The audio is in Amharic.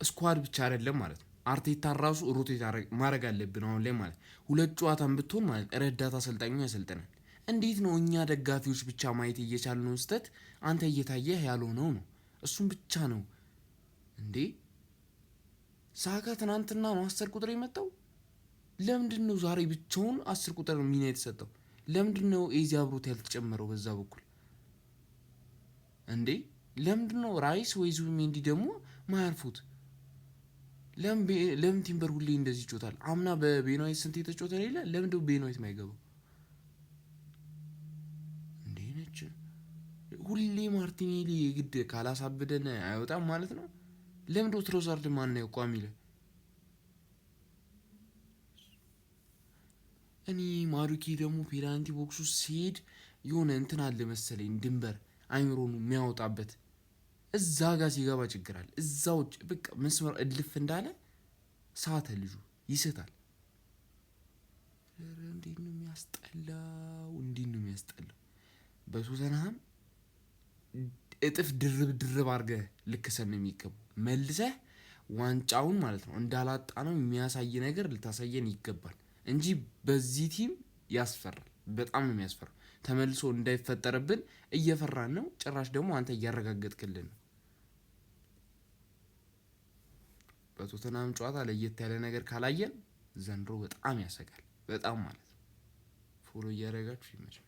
Squad ብቻ አይደለም ማለት ነው። አርቴታ ራሱ rotate ማድረግ አለብን አሁን ላይ ማለት ሁለት ጨዋታን ብትሆን ማለት ረዳት አሰልጣኙ ያሰልጠናል። እንዴት ነው እኛ ደጋፊዎች ብቻ ማየት እየቻልነው ስህተት አንተ እየታየህ ያልሆነው ነው? እሱም ብቻ ነው እንዴ? ሳካ ትናንትና ነው 10 ቁጥር የመጣው። ለምንድን ነው ዛሬ ብቻውን 10 ቁጥር ሚና የተሰጠው? ለምንድን ነው ኤዚ አብሮት ያልተጨመረው በዛ በኩል እንዴ? ለምንድን ነው ራይስ ወይ ዙቢሜንዲ ደግሞ ማያርፉት? ለምን ቲምበር ሁሌ እንደዚህ ይጮታል? አምና በቤን ዋይት ስንት የተጮተ የለ? ለምንድን ነው ቤን ዋይት ማይገባው እንዴ? ነች ሁሌ ማርቲኔሊ የግድ ካላሳብደን አይወጣም ማለት ነው። ለምንድነው ትሮሳርድ ማናየው ቋሚ ላይ? እኔ ማዱኬ ደግሞ penalty box ኡ ሲሄድ የሆነ እንትን አለ መሰለኝ ድንበር አይምሮኑ የሚያወጣበት እዛ ጋር ሲገባ ችግር አለ። እዛ ውጭ በቃ መስመር እልፍ እንዳለ ሳተ ልጁ ይስታል። እንዴት ነው የሚያስጠላው! እንዴት ነው የሚያስጠላው! በቶተንሃም እጥፍ ድርብ ድርብ አድርገህ ልክሰን ነው የሚገባው። መልሰህ ዋንጫውን ማለት ነው እንዳላጣ ነው የሚያሳይ ነገር ልታሳየን ይገባል እንጂ በዚህ team ያስፈራል። በጣም ነው የሚያስፈራው። ተመልሶ እንዳይፈጠርብን እየፈራን ነው። ጭራሽ ደግሞ አንተ እያረጋገጥክልን ነው። በቶተንሃም ጨዋታ ለየት ያለ ነገር ካላየን ዘንድሮ በጣም ያሰጋል። በጣም ማለት ነው። Follow እያደረጋችሁ ይመቻል።